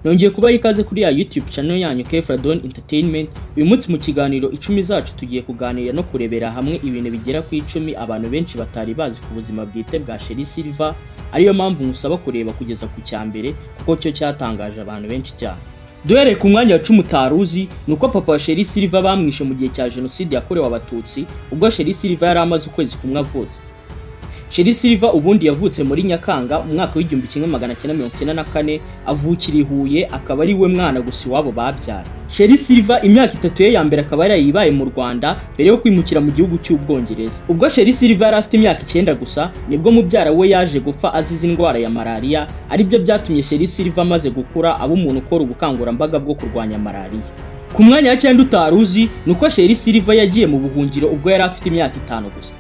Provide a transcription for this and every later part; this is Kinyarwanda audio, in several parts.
Nongeye kubaha ikaze kuri ya YouTube channel yanyu Kefradon Entertainment. Uyu munsi mu kiganiro 10 zacu tugiye kuganira no kurebera hamwe ibintu bigera ku 10 abantu benshi batari bazi ku buzima bwite bwa Sherrie Silver, ariyo mpamvu nkusaba kureba kugeza ku cya mbere kuko cyo cyatangaje abantu benshi cyane. Duhereye ku mwanya wa 10 utaruzi, ni uko papa wa Sherrie Silver bamwishe mu gihe cya Jenoside yakorewe Abatutsi, ubwo Sherrie Silver yari amaze ukwezi kumwe avutse. Sherrie Silver ubundi yavutse muri Nyakanga mu mwaka w'1994, avukira i Huye, akaba ari we mwana gusa iwabo babyara. Sherrie Silver imyaka 3 ye ya mbere akaba yarayibaye mu Rwanda mbere yo kwimukira mu gihugu cy'Ubwongereza. Ubwo Sherrie Silver yari afite imyaka 9 gusa, nibwo mubyara we yaje gupfa azize indwara ya malaria, aribyo byatumye Sherrie Silver amaze gukura aba umuntu ukora ubukangurambaga bwo kurwanya malaria. Ku mwanya wa 9 utaruzi, ni uko Sherrie Silver yagiye mu buhungiro ubwo yari afite imyaka 5 gusa.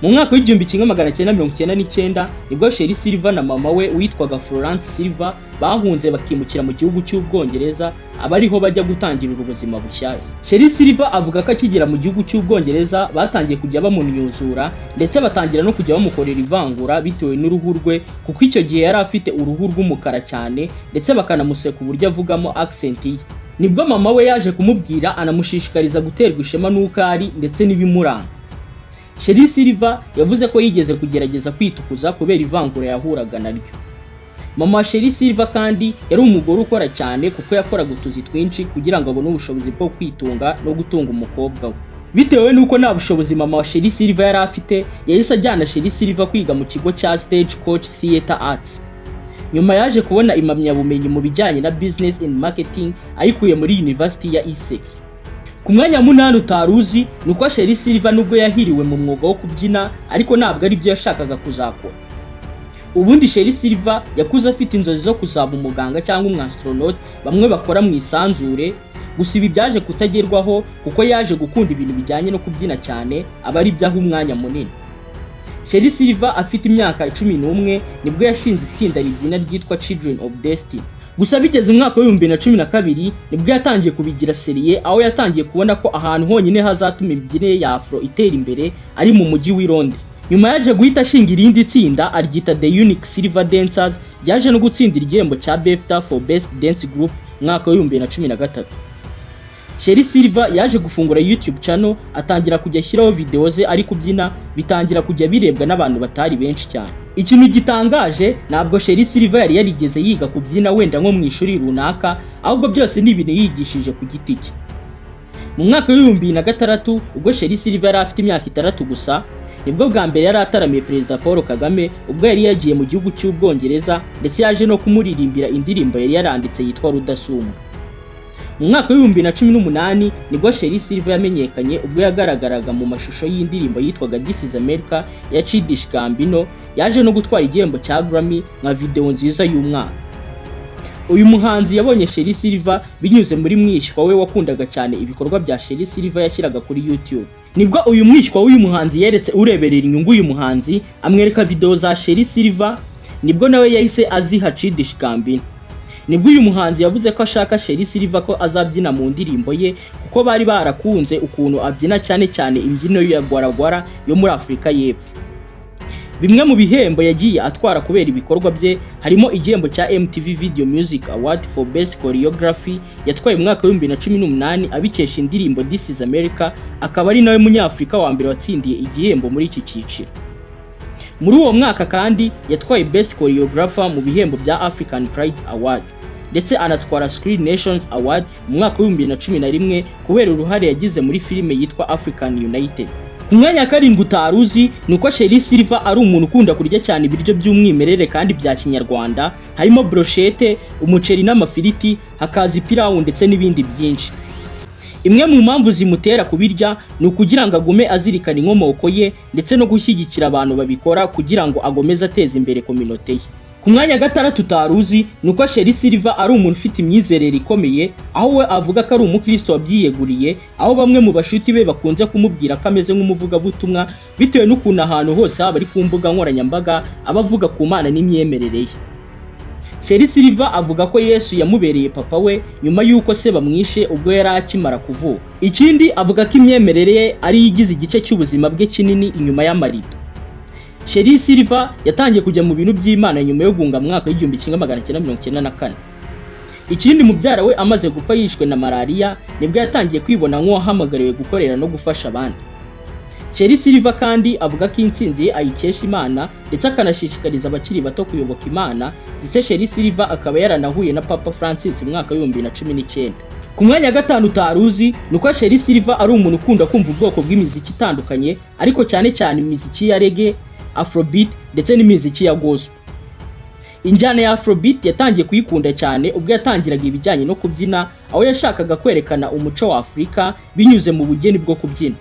Mu mwaka w'1999 nibwo Sherrie Silver na mama we witwaga Florence Silver bahunze bakimukira mu gihugu cy'Ubwongereza, aba ariho bajya gutangirira ubuzima bushyashya. Sherrie Silver avuga ko akigera mu gihugu cy'Ubwongereza batangiye kujya bamunyuzura, ndetse batangira no kujya bamukorera ivangura bitewe n'uruhu rwe, kuko icyo gihe yari afite uruhu rw'umukara cyane, ndetse bakanamuseka uburyo avugamo accent ye. Nibwo mama we yaje kumubwira anamushishikariza guterwa ishema n'uko ari ndetse n'ibimuranga. Sherrie Silver yavuze ko yigeze kugerageza kwitukuza kubera ivangura yahuraga naryo. Mama wa Sherrie Silver kandi yari umugore ukora cyane, kuko yakoraga utuzi twinshi kugira ngo abone ubushobozi bwo kwitunga no gutunga umukobwa we. Bitewe n'uko nta bushobozi mama wa Sherrie Silver yari afite, yahise ajyana Sherrie Silver kwiga mu kigo cya Stage Coach Theatre Arts. Nyuma yaje kubona impamyabumenyi mu bijyanye na Business and Marketing ayikuye muri University ya Essex. Ku mwanya wa 8 utaruzi, ni uko Sherrie Silver nubwo yahiriwe mu mwuga wo kubyina, ariko ntabwo ari byo yashakaga kuzakora. Ubundi Sherrie Silver yakuze afite inzozi zo kuzaba umuganga cyangwa umwastronaut, bamwe bakora mu isanzure. Gusa ibi byaje kutagerwaho kuko yaje gukunda ibintu bijyanye no kubyina cyane, aba ari byo aha umwanya munini. Sherrie Silver afite imyaka 11 nibwo yashinze itsinda ribyina ryitwa Children of Destiny. Gusa bigeze mu mwaka w'2012 nibwo yatangiye kubigira sérieux, aho yatangiye kubona ko ahantu honyine hazatuma imibyinire ya Afro itera imbere ari mu mujyi w'i Londres. Nyuma yaje guhita ashinga irindi tsinda aryita The Unique Silver Dancers, ryaje no gutsindira igihembo cya BAFTA for Best Dance Group mu mwaka w'2013. Sherrie Silver yaje gufungura YouTube channel, atangira kujya ashyiraho video ze ari kubyina, bitangira kujya birebwa n'abantu batari benshi cyane. Ikintu gitangaje, ntabwo Sherrie Silver yari yarigeze yiga kubyina wenda nko mu ishuri runaka, ahubwo byose ni ibintu yigishije ku giti cye. Mu mwaka w'2006, ubwo Sherrie Silver yari afite imyaka 6 gusa, nibwo bwa mbere yari ataramiye Perezida Paul Kagame ubwo yari yagiye mu gihugu cy'Ubwongereza, ndetse yaje no kumuririmbira indirimbo yari yaranditse yitwa Rudasumbwa. Mu mwaka w'2018 nibwo Sherrie Silver yamenyekanye ubwo yagaragaraga mu mashusho y'indirimbo yitwaga This is America ya Childish Gambino, yaje no gutwara igihembo cya Grammy nka video nziza y'umwaka. Uyu muhanzi yabonye Sherrie Silver binyuze muri mwishywa we wakundaga cyane ibikorwa bya Sherrie Silver yashyiraga kuri YouTube. Nibwo uyu mwishywa w'uyu muhanzi yeretse ureberera inyungu uyu muhanzi, amwereka video za Sherrie Silver, nibwo nawe yahise aziha Childish Gambino. Nibwo uyu muhanzi yavuze ko ashaka Sherrie Silver ko azabyina mu ndirimbo ye, kuko bari barakunze ukuntu abyina, cyane cyane imbyino ya gwara yo muri Afurika y'Epfo. Bimwe mu bihembo yagiye atwara kubera ibikorwa bye harimo igihembo cya MTV Video Music Award for Best Choreography yatwaye mu mwaka w'2018 abikesha indirimbo This is America, akaba ari nawe munyafurika wa mbere watsindiye igihembo muri iki cyiciro. Muri uwo mwaka kandi yatwaye Best Choreographer mu bihembo bya African Pride Award, ndetse anatwara Screen Nations Award mu mwaka w'2011 kubera uruhare yagize muri filime yitwa African United. Ku mwanya wa 7 utaruzi, ni uko Sherrie Silver ari umuntu ukunda kurya cyane ibiryo by'umwimerere kandi bya kinyarwanda, harimo brochette, umuceri n'amafiriti, hakaza ipirawu ndetse n'ibindi byinshi. Imwe mu mpamvu zimutera kubirya ni ukugira ngo agume azirikana inkomoko ye ndetse no gushyigikira abantu babikora kugira ngo agomeze ateze imbere communauté ye. Ku mwanya wa 6 utaruzi, ni uko Sherrie Silver ari umuntu ufite imyizerere ikomeye, aho we avuga ko ari umukristo wabyiyeguriye, aho bamwe mu bashuti be bakunze kumubwira ko ameze nk'umuvugabutumwa bitewe n'ukuntu ahantu hose, haba ari ku mbuga nkoranyambaga, aba avuga ku Mana n'imyemerere ye. Sherrie Silver avuga ko Yesu yamubereye papa we nyuma y'uko se bamwishe ubwo yari akimara kuvuka. Ikindi, avuga ko imyemerere ye ariyo igize igice cy'ubuzima bwe kinini inyuma y'amarido. Sherrie Silver yatangiye kujya mu bintu by'Imana nyuma yo guhunga mu mwaka w'1994. Ikindi, mubyara we amaze gupfa yishwe na malariya, nibwo yatangiye kwibona nk'uwahamagariwe gukorera no gufasha abandi. Sherrie Silver kandi avuga ko intsinzi ye ayikesha Imana, ndetse akanashishikariza abakiri bato kuyoboka Imana. Ndetse Sherrie Silver akaba yaranahuye na Papa Francis mu mwaka wa 2019. Ku mwanya wa gatanu utari uzi ni uko Sherrie Silver ari umuntu ukunda kumva ubwoko bw'imiziki itandukanye, ariko cyane cyane imiziki ya reggae, afrobeat ndetse n'imiziki ya gospel. Injyana ya afrobeat yatangiye kuyikunda cyane ubwo yatangiraga ibijyanye no kubyina, aho yashakaga kwerekana umuco wa Afurika binyuze mu bugeni bwo kubyina.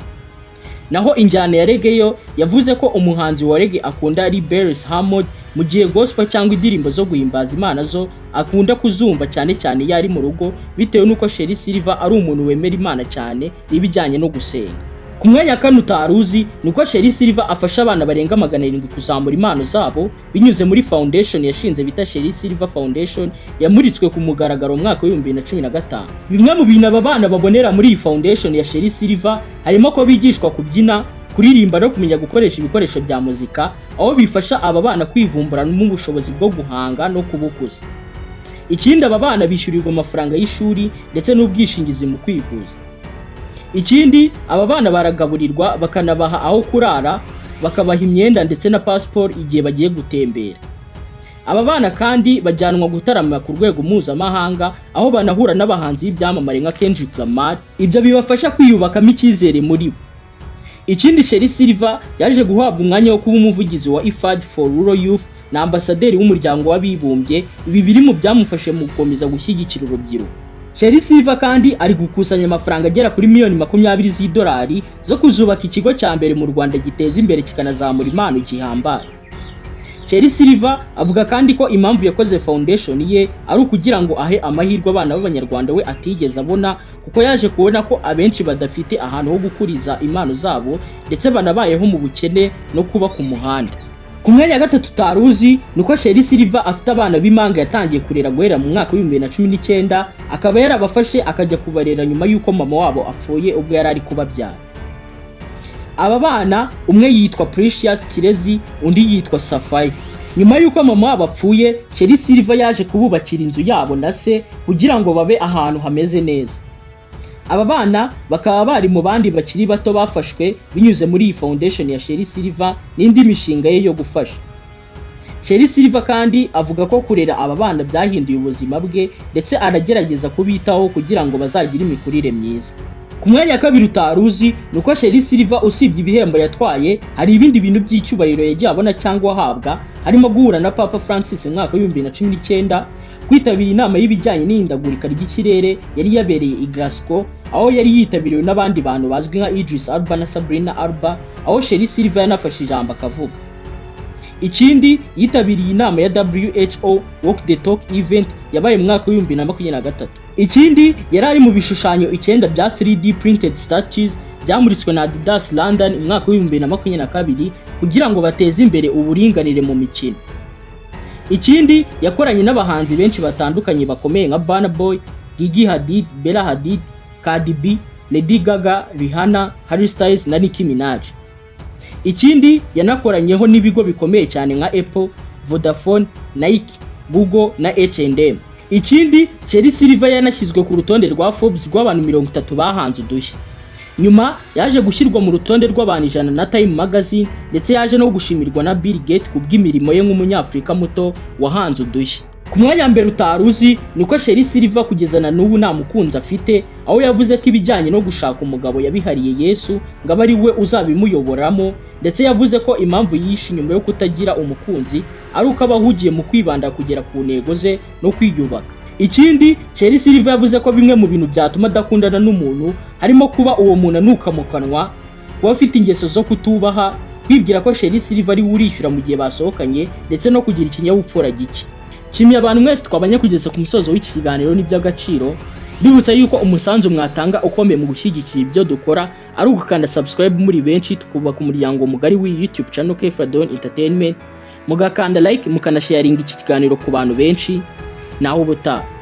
Naho injyana ya reggae yo, yavuze ko umuhanzi wa reggae akunda ari Beres Hammond, mu gihe gospel cyangwa indirimbo zo guhimbaza Imana zo akunda kuzumva cyane cyane iyo ari mu rugo, bitewe n'uko Sherrie Silver ari umuntu wemera Imana cyane n'ibijyanye no gusenga. Ku mwanya wa kane utari uzi ni uko Sherrie Silver afasha abana barenga 700 kuzamura impano zabo binyuze muri foundation yashinze bita Sherrie Silver Foundation, yamuritswe ku mugaragaro mu mwaka wa 2015. Bimwe mu bintu aba bana babonera muri iyi foundation ya Sherrie Silver harimo ko bigishwa kubyina, kuririmba no kumenya gukoresha ibikoresho bya muzika, aho bifasha aba bana kwivumbura ubushobozi bwo guhanga no kubukuza. Ikindi, aba bana bishyurirwa amafaranga y'ishuri ndetse n'ubwishingizi mu kwivuza. Ikindi, aba bana baragaburirwa, bakanabaha aho kurara, bakabaha imyenda ndetse na pasiporo igihe bagiye gutembera. Aba bana kandi bajyanwa gutarama ku rwego mpuzamahanga, aho banahura n'abahanzi b'ibyamamare nka Kendrick Lamar. Ibyo bibafasha kwiyubakamo icyizere muri bo. Ikindi, Sherrie Silver yaje guhabwa umwanya wo kuba umuvugizi wa IFAD for Rural Youth na ambasaderi w'Umuryango w'Abibumbye. Ibi biri mu byamufashe mu gukomeza gushyigikira urubyiruko. Sherrie Silver kandi ari gukusanya amafaranga agera kuri miliyoni 20 z'idolari zo kuzubaka ikigo cya mbere mu Rwanda giteza imbere kikanazamura impano gihambaye. Sherrie Silver avuga kandi ko impamvu yakoze foundation ye ari ukugira ngo ahe amahirwe abana b'Abanyarwanda we atigeze abona, kuko yaje kubona ko abenshi badafite ahantu ho gukuriza impano zabo, ndetse banabayeho mu bukene no kuba ku muhanda. Ku mwanya wa gatatu utari uzi ni uko Sherrie Silver afite abana b'impanga yatangiye kurera guhera mu mwaka wa 2019, akaba yarabafashe akajya kubarera nyuma y'uko mama wabo apfuye ubwo yari ari kubabyara. Aba bana, umwe yitwa Precious Kirezi, undi yitwa Safari. Nyuma y'uko mama wabo apfuye, Sherrie Silver yaje kububakira inzu yabo na se kugira ngo babe ahantu hameze neza. Aba bana bakaba bari mu bandi bakiri bato bafashwe binyuze muri iyi foundation ya Sherrie Silver n'indi mishinga ye yo gufasha. Sherrie Silver kandi avuga ko kurera aba bana byahinduye ubuzima bwe, ndetse aragerageza kubitaho kugira ngo bazagire imikurire myiza. Ku mwanya wa kabiri utari uzi ni uko Sherrie Silver, usibye ibihembo yatwaye, hari ibindi bintu by'icyubahiro yagiye abona cyangwa ahabwa, harimo guhura na Papa Francis mu mwaka wa 2019, kwitabira inama y'ibijyanye n'ihindagurika ry'ikirere yari yabereye i Glasgow, aho yari yitabiriwe n'abandi bantu bazwi nka Idris Elba na Sabrina Elba, aho Sherrie Silver yanafashe ijambo akavuga. Ikindi, yitabiriye inama ya WHO Walk the Talk event yabaye mu mwaka wa 2023. Ikindi, yari ari mu bishushanyo icyenda bya 3D printed statues byamuritswe na Adidas London mu mwaka wa 2022 kugira ngo bateze imbere uburinganire mu mikino. Ikindi, yakoranye n'abahanzi benshi batandukanye bakomeye nka Burna Boy, Gigi Hadid, Bella Hadid, Cardi B, Lady Gaga, Rihanna, Harry Styles na Nicki Minaj. Ikindi, yanakoranyeho n'ibigo bikomeye cyane nka Apple, Vodafone, Nike, Google na H&M. Ikindi, Sherrie Silver yanashyizwe ku rutonde rwa Forbes rw'abantu 30 bahanze udushya. Nyuma yaje gushyirwa mu rutonde rw'abantu 100 na Time Magazine, ndetse yaje no gushimirwa na Bill Gates ku bw'imirimo ye nk'Umunyafurika muto wahanze udushya. Ku mwanya wa mbere utari uzi ni uko Sherrie Silver kugeza na n'ubu nta mukunzi afite, aho yavuze ko ibijyanye no gushaka umugabo yabihariye Yesu ngo abe ari we uzabimuyoboramo. Ndetse yavuze ko impamvu yishe inyuma yo kutagira umukunzi ari uko aba ahugiye mu kwibanda kugera ku ntego ze no kwiyubaka. Ikindi, Sherrie Silver yavuze ko bimwe mu bintu byatuma adakundana n'umuntu harimo kuba uwo muntu anuka mu kanwa, kuba afite ingeso zo kutubaha, kwibwira ko Sherrie Silver ari we urishyura mu gihe basohokanye, ndetse no kugira ikinyabupfura gike. Nshimiye abantu mwese twabanye kugeza ku musozo w'iki kiganiro n'iby'agaciro. Bibutsa yuko umusanzu mwatanga ukomeye mu gushyigikira ibyo dukora ari ugukanda subscribe muri benshi, tukubaka umuryango mugari w'iyi YouTube channel Kefradon Entertainment, mugakanda like, mukanasharinga iki kiganiro ku bantu benshi. Naho ubutaha.